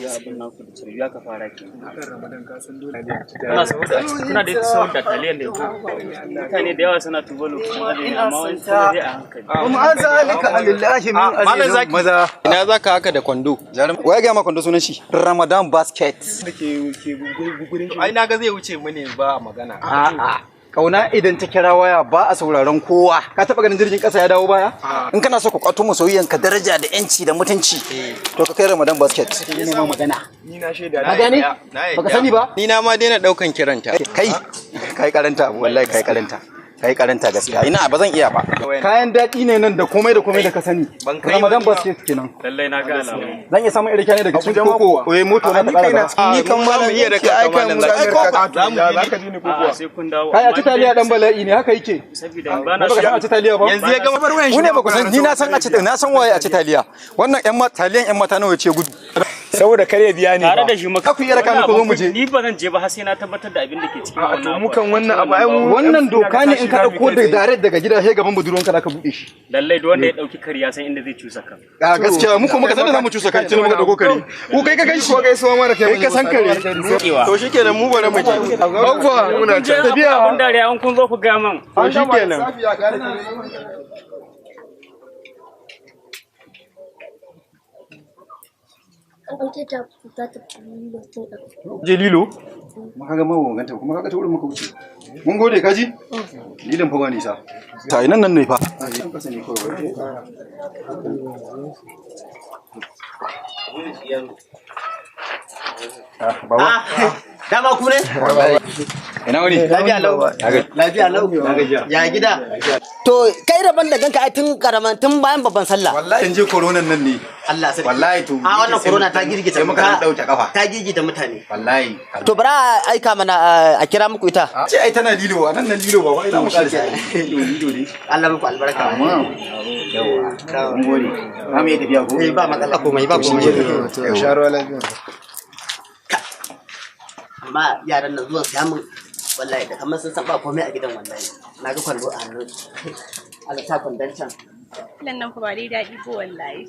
Gaskiya abin naku da carbi aka fara ke. Kuna sahur da kuna da sahur da taliyan da yanzu. Mutane da yawa suna tuba lokacin azumi, amma wani kuma zai a hankali. Kuma an zalika alillahi min azizun maza. Ina za ka haka da kwando? Wai ga ma kwando sunan shi Ramadan basket. Ai na ga zai wuce mu ne ba magana. A'a. Kauna idan ta kira waya ba a sauraron kowa. Ka taba ganin jirgin kasa ya dawo baya? In kana so ka kwato masoyiyan ka daraja da yanci da mutunci, to ka kai Ramadan basket. Ne ma magana. Ni na shaida. Ka gane? Baka sani ba? Ni na ma daina daukan kiranta. Kai, kai karanta abu wallahi, kai karanta. Kai karanta gaskiya. Ina ba zan iya ba. Kayan daɗi ne nan da komai da komai da ka sani. Ramadan basket kenan. Lallai na ga alamu. Zan iya samun irin kyane daga cikin koko eh moto na ta ƙara gaba. Ni kan ma mu iya raka ai kan malam mu zaki. za mu Za za ka ji ni ko A'a, kuwa? sai kun dawo. Kai, a ci taliya dan bala'i ne haka yake. Saboda ba na Ba ka san a ci taliya ba? Yanzu ya gama bar wayan shi. Mu ne ba ku san, ni na san a ci, na san waye a ci taliya. Wannan yan mata taliyan yan mata nawa ce gudu. Saboda kar ya biya ne tare ba. da shi maka. Ka ku iya raka ni ku zo mu je. Ni ba zan je ba har sai na tabbatar da abin da ke cikin A to wannan mu kan wannan abu ai mu Wannan doka ne, in ka dauko da direct daga gida sai gaban budurwanka zaka bude shi. Lallai duk wanda ya dauki kari ya san inda zai cusa kan. A gaskiya mu ko muka san da zamu cusa kai tun muka dauko kare. Ku kai ka ganshi. Ko gaisuwa mara kai. Kai ka san kare. To shikenan, mu bare mu je. Abba muna can. Tafiya. Abin dariya, an kun zo ku ga man. To shikenan. An ɗauke ta ta tafi lilo tun ɗan. Je lilo. Kuma kaga ma ban ganta ba, kuma kaga ta wurin muka wuce. Mun gode kaji? Lilin fa ba nisa. Ta nan nan ne fa. Ah, baba. Dama ku ne? Ina wani? Lafiya lau. Lafiya lau. Ya gida. To kai rabon da ganka ai tun karaman tun bayan babban sallah. Wallahi in je koronan nan ne. Allah sarki. Wallahi to. A wannan corona ta girgita sai muka dan dauke kafa. Ta girgita mutane. Wallahi. To bara a aika mana a kira muku ita. Ce ai tana lilo a nan nan lilo baba, ai za mu karasa. Lilo lilo ne. Allah muku albarka. Amma yawa. Mun gode. Za mu iya tafiya ko? Eh, ba matsala komai, ba komai. To sha ruwa lafiya. Amma yaran nan zuwan siya mun wallahi da kamar sun san ba komai a gidan wallahi. Na ga kwando a hannun. Allah sa kwandon can. Filan nan fa ba dai daɗi ko wallahi.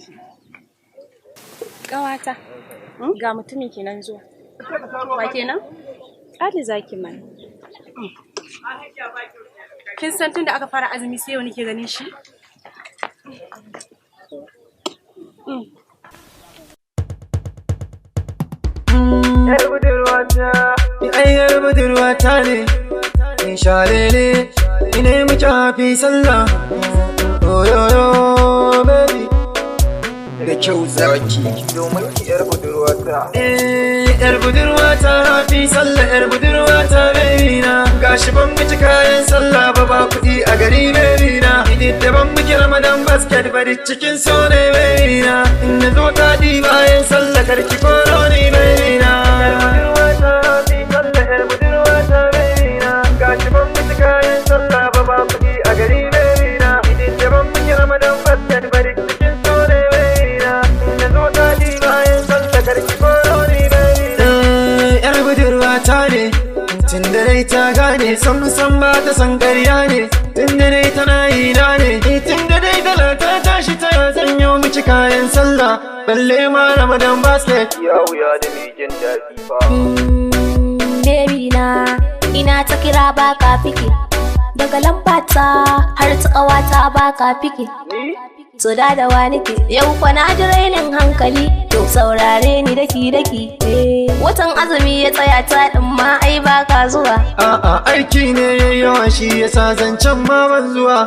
Ƙawata, ga mutumin kenan zuwa. Wa kenan? Ali zaki mana. Kin san tun da aka fara azumi sai yau nake ganin shi? Yar budurwata, ni ai yar budurwata ne, in shalele, ina miki hafi sallah. Oyoyo baby. Da kyau zaki domin ki yar budurwata. Eh, yar budurwata hafi sallah, yar budurwata baby na. Gashi ban miki kayan sallah ba, ba kuɗi a gari baby na. Idin da ban miki Ramadan basket bari cikin so ne baby na. In na zo taɗi bayan sallah karki koro ni baby na. Yar budurwata hafi sallah, yar budurwata baby na. Gashi ban miki kayan sallah ba, ba kuɗi a gari baby na. Idin da ban miki Ramadan basket bari cikin so ne baby na. In na zo taɗi bayan sallah karki koro ni baby na. Eh, yar budurwata ne. Tun da dai ta gane sam sam ba ta san ƙarya ne. Tun da dai tana yi na ne. Tun da dai dala ta tashi ta zanyo miki kayan sallah, balle ma Ramadan basket. Ya wuya da mai jin daɗi fa. Baby na, ina ta kira ba ka fike. Daga lambata har ta ƙawata ba ka fike. To da da wa nake, yau kwa na ji rainin hankali, to saurare ni daki daki. Watan azumi ya tsaya ta ɗin ma ai ba ka zuwa. A'a, aiki ne yayi yawa shi yasa zancen ma ban zuwa.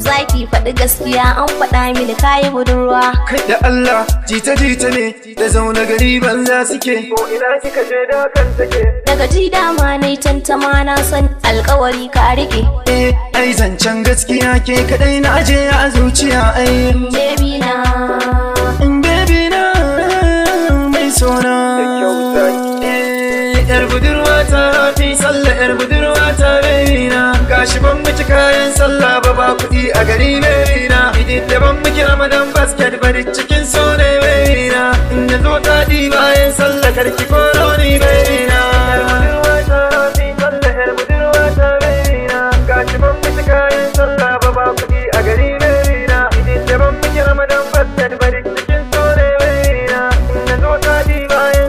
Zaki, faɗi gaskiya, an faɗa mini kayi budurwa. Kai da Allah, jita jita ne da zaune gari banza suke. Ko ina kika je da kan take. Daga ji dama na tantama, na san alkawari ka rike. Eh, ai zancen gaskiya ke kadai na aje a zuciya ai. Baby na. Baby na mai sona. Da kyau zaki. Eh, yar budurwata hafi sallah, yar budurwata baby na. Gashi ban miki kayan sallah ba, ba kuɗi a gari baby na. Idin da ban miki Ramadan basket bari cikin so ne baby na. In na zo taɗi bayan sallah karki koro ni baby na. Yar budurwata hafi sallah, yar budurwata baby na. Gashi ban miki kayan sallah ba, ba kuɗi a gari baby na. Idin da ban miki Ramadan basket bari cikin so ne baby na. In na zo taɗi bayan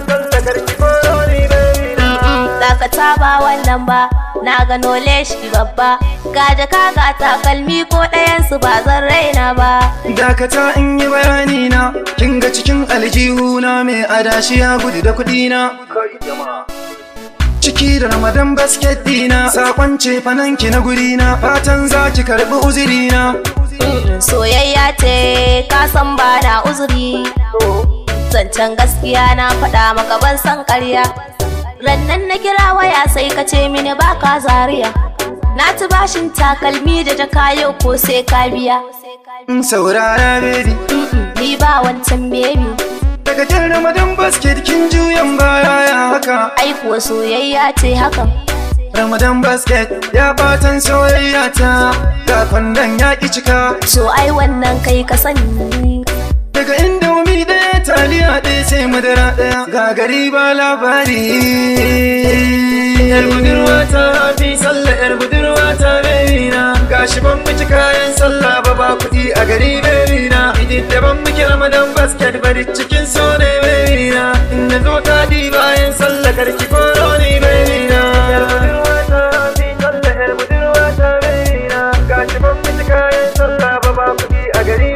kaɗan ba. Na gano leshi babba, ga jaka ga takalmi, ko ɗayansu ba zan raina ba. Dakata in yi bayani na, kin ga cikin aljihuna mai adashi ya gudu da kuɗi na. Ciki da Ramadan basket dina, sakon ce fananki na guri na, fatan za ki karɓi uzuri na. Soyayya ce, ka san ba na uzuri. Zancen gaskiya na faɗa maka, ban san ƙarya. Rannan na kira waya sai ka ce mini baka Zaria. Na ci bashin takalmi da jaka yau, ko sai ka biya. In saurara baby. Ni ba wancan baby. Daga kin Ramadan basket kin juyan baya, ya haka? Ai kuwa soyayya ce hakan. Ramadan basket ya batan soyayya ta, ga kwandon ya ki cika. So ai wannan kai ka sani. Daga Indomie ɗaya, taliya ɗaya, sai madara ɗaya, ga gari ba labari. Yar budurwa ta fi sallah, yar budurwa ta baby na, gashi ban miki kayan sallah ba, ba kuɗi a gari baby na. Idin da ban miki Ramadan basket bari, cikin so ne baby na. In na zo ta di bayan sallah, karki koro ni baby na. Yar budurwa ta fi sallah, yar budurwa ta baby na, gashi ban miki kayan sallah ba, ba kuɗi a gari.